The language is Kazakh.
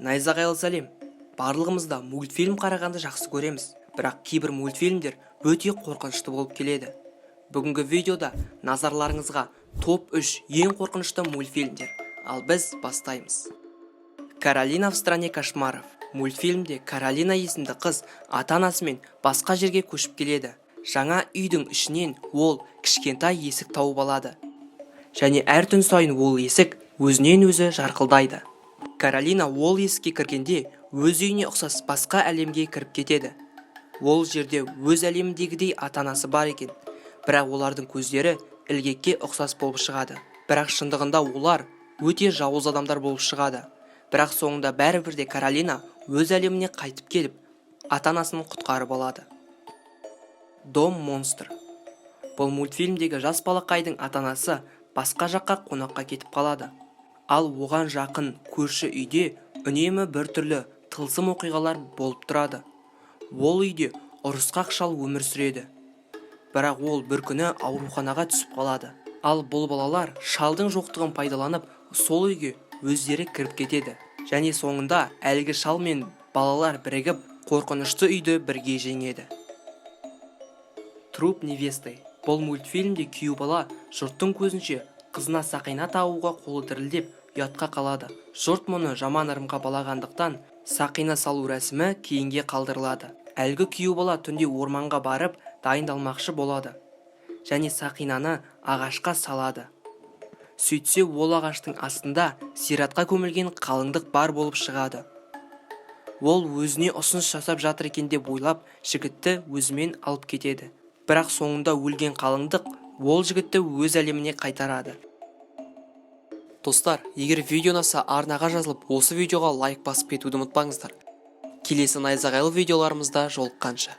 Найзағайлы сәлем! Барлығымыз да мультфильм қарағанды жақсы көреміз, бірақ кейбір мультфильмдер өте қорқынышты болып келеді. Бүгінгі видеода назарларыңызға топ 3 ең қорқынышты мультфильмдер. Ал біз бастаймыз. «Каролина в стране кошмаров». Мультфильмде Каролина есімді қыз ата-анасымен басқа жерге көшіп келеді. Жаңа үйдің ішінен ол кішкентай есік тауып алады және әр түн сайын ол есік өзінен өзі жарқылдайды. Каролина ол есікке кіргенде, өз үйіне ұқсас басқа әлемге кіріп кетеді. Ол жерде өз әлеміндегідей ата-анасы бар екен, бірақ олардың көздері ілгекке ұқсас болып шығады. Бірақ шындығында олар өте жауыз адамдар болып шығады. Бірақ соңында бәрібір де Каролина өз әлеміне қайтып келіп, ата-анасын құтқарып алады. «Дом монстр». Бұл мультфильмдегі жас балақайдың ата-анасы басқа жаққа қонаққа кетіп қалады. Ал оған жақын көрші үйде үнемі біртүрлі тылсым оқиғалар болып тұрады. Ол үйде ұрысқақ шал өмір сүреді, бірақ ол бір күні ауруханаға түсіп қалады. Ал бұл балалар шалдың жоқтығын пайдаланып, сол үйге өздері кіріп кетеді және соңында әлгі шал мен балалар бірігіп, қорқынышты үйді бірге жеңеді. «Труп невесты». Бұл мультфильмде күйеу бала жұрттың көзінше қызына сақина тағуға қолы дірілдеп, ұятқа қалады. Жұрт мұны жаман ырымға балағандықтан, сақина салу рәсімі кейінге қалдырылады. Әлгі күйеу бала түнде орманға барып дайындалмақшы болады және сақинаны ағашқа салады. Сөйтсе, ол ағаштың астында зиратқа көмілген қалыңдық бар болып шығады. Ол өзіне ұсыныс жасап жатыр екен деп ойлап, жігітті өзімен алып кетеді. Бірақ соңында өлген қалыңдық ол жігітті өз әлеміне қайтарады. Достар, егер видео ұнаса, арнаға жазылып, осы видеоға лайк басып кетуді ұмытпаңыздар. Келесі найзағайлы видеоларымызда жолыққанша!